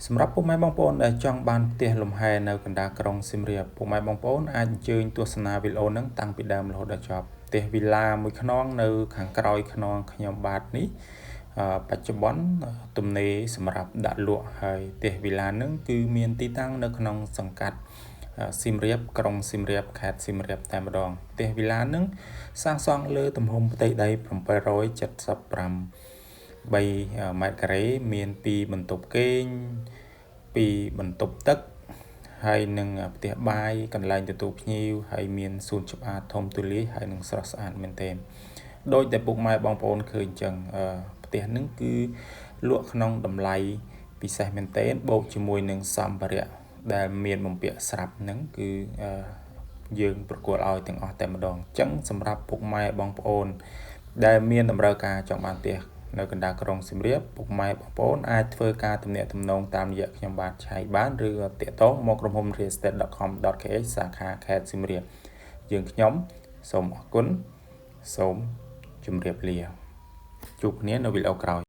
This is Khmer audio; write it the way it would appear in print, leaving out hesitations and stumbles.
សម្រាប់ពុកម៉ែបងប្អូនដែលចង់បានផ្ទះលំហែនៅកណ្ដាលក្រុងសៀមរាបពុកម៉ែបងប្អូនអាចអញ្ជើញទស្សនាវីដេអូហ្នឹងតាំងពីដើមរហូតដល់ចប់ផ្ទះវីឡាមួយខ្នងនៅខាងក្រោយខ្នងខ្ញុំបាទនេះបច្ចុប្បន្នទំនេរសម្រាប់ដាក់លក់ហើយផ្ទះវីឡាហ្នឹងគឺមានទីតាំងនៅក្នុងសង្កាត់សៀមរាបក្រុងសៀមរាបខេត្តសៀមរាបតែម្ដងផ្ទះវីឡាហ្នឹងសាងសង់លើទំហំផ្ទៃដី775 3ម៉ែត្រការ៉េមាន2បន្ទប់គេង2បន្ទប់ទឹកហើយនឹងផ្ទះបាយកន្លែងទទួលភ្ញៀវហើយមានសួនច្បារធំទូលាយហើយនឹងស្រស់ស្អាតមែនទែនដោយតែពុកម៉ែបងប្អូនឃើញអញ្ចឹងផ្ទះនឹងគឺលក់ក្នុងតម្លៃពិសេសមែនទែនបូកជាមួយនឹងសម្ភារៈដែលមានបំពាក់ស្រាប់នឹងគឺយើងប្រគល់ឲ្យទាំងអស់តែម្ដងអញ្ចឹងសម្រាប់ពុកម៉ែបងប្អូនដែលមានតម្រូវការចង់បានផ្ទះនៅកណ្ដាលក្រុងសៀមរាបពុកម៉ែបងប្អូនអាចធ្វើការទំនាក់ទំនងតាមរយៈខ្ញុំបាទឆៃបានឬតាក់ទងមកក្រុមហ៊ុន realestate.com.kh សាខាខេត្តសៀមរាបយើងខ្ញុំសូមអរគុណសូមជម្រាបលាជួបគ្នានៅវីដេអូក្រោយ។